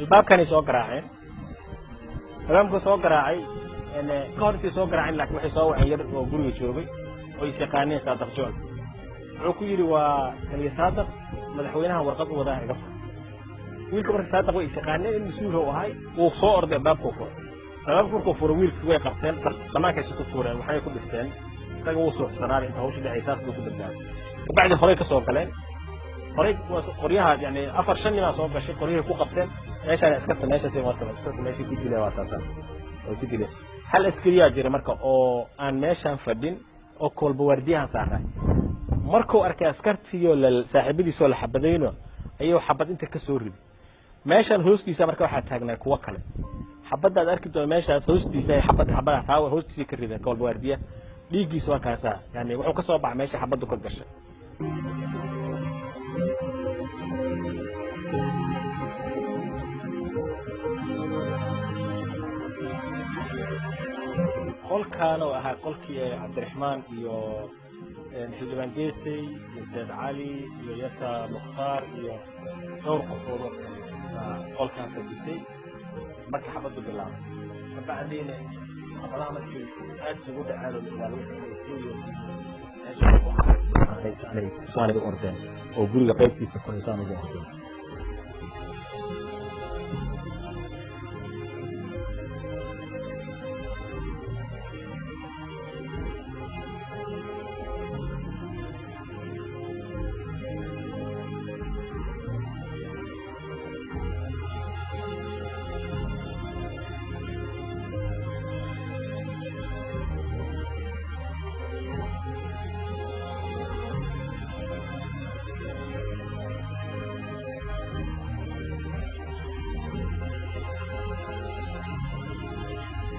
Albaabkanay soo garaaceen. Albaabka soo garaacay ka hor intay soo garaaceen, laakiin waxay soo waceen yar oo guriga joogay oo is yaqaaneen, Saadaq John. Wuxuu ku yidhi, "Waa taliya Saadaq, madaxweynaha warqad u wadaa, iga fur." Wiilka marka Saadaq way is yaqaaneen, in mas-uulka u ahay. Wuu soo orday, albaabkuu furay. Albaabka markuu furay, wiilkii way qabteen, bannaankaysi ku tuureen, waxay ku dhifteen. Isaga wuu suuxsanaabay inta hawsha dhacay, saas buu ku badbaaday. Kabacdi horay ka soo galeen, horay qoryaha, yani afar shan ninaa soo gashay, qoryahay ku qabteen meeshaan askarta. Meeshaas marka askarta meeshay ku dileen waa taasa, way ku dileen. Hal askariyaa jira marka oo aan meeshaan fadhin oo kolba waardiyahan saaray. Markuu arkay askartiiyoo la saaxiibadiisoo la xabadayno, ayuu xabad inta ka soo riday meeshaan hoostiisa. Marka waxaa taagnaa kuwo kale. Xabaddaad arki doon meeshaas hoostiisa ay xabad xabadaha taa hoostiisa ka rideen. Kolba waardiya dhiiggiisa waa kaasaa, yani wuxuu ka soo baxay meesha xabaddu ka gashay. Qolkaan oo ahaa qolkii Cabdiraxmaan iyo xildhibaan Geesey iyo Seed Cali iyo yarka Mukhtaar iyo dhowr qofood oo kale baa qolkaan fadhisay markii xabaddu bilaabay. Kabacdiina xabadaha markii aad isugu dhaceen waa lagu saanay u ordeen oo guriga qaybtiisa kore saan ugu ordeen.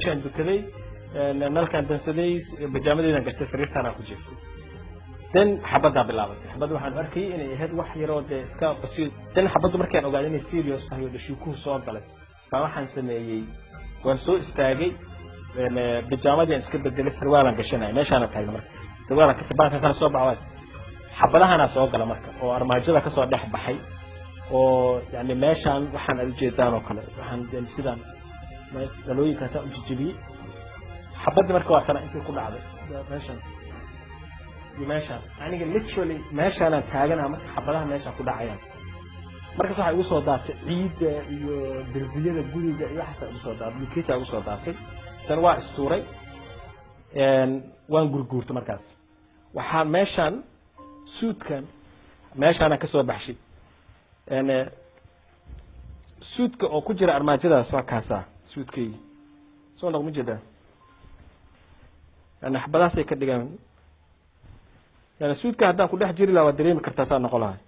Aan dukaday, nalkaan dansaday, bajaamadeedan gashtay, sariirtaanaan ku jiiftay. Then xabaddaa bilaabatay. Xabadda waxaan arkayay inay ahayd wax yaroo dee iska basiid. Then xabaddu markaan ogaaday inay serious tahay oo dhashiikuhu soo galay, baa waxaan sameeyey, waan soo istaagay, bijaamadii aan iska bedelay, sarwaalaan gashanaya. Meeshaana taagna marka sarwaalaan baanka kala soo baxay. Xabadahanaa soo gala marka oo armaajada kasoo dhex baxay oo yani meeshaan waxaan aad ujeedaan oo kale, waxaan sidaan dhalooyinkaasaa u jijibiyey. Xabaddi marka waa tana intay ku dhacday meeshan iyo meeshaan. Aniga literally meeshaanaan taaganaha marka xabadaha meeshaan ku dhacayaan. Markaas waxaa igu soo daatay ciidda iyo derbiyada guriga iyo waxaasaa igu soo daatay, bulkeetaa igu soo daatay. Dan waa istuuray, waan gurguurtay. Markaas waxaa meeshaan suudkan meeshaanaan ka soo baxshay, suudka oo ku jira armaajadaas waa kaasaa. Suudkaygi soo noq ma jeedaa? Yani xabadahaasay ka dhigaan. Yani suudka haddaan ku dhex jiri lahaa, waad dareemi kartaa saa noqon lahay.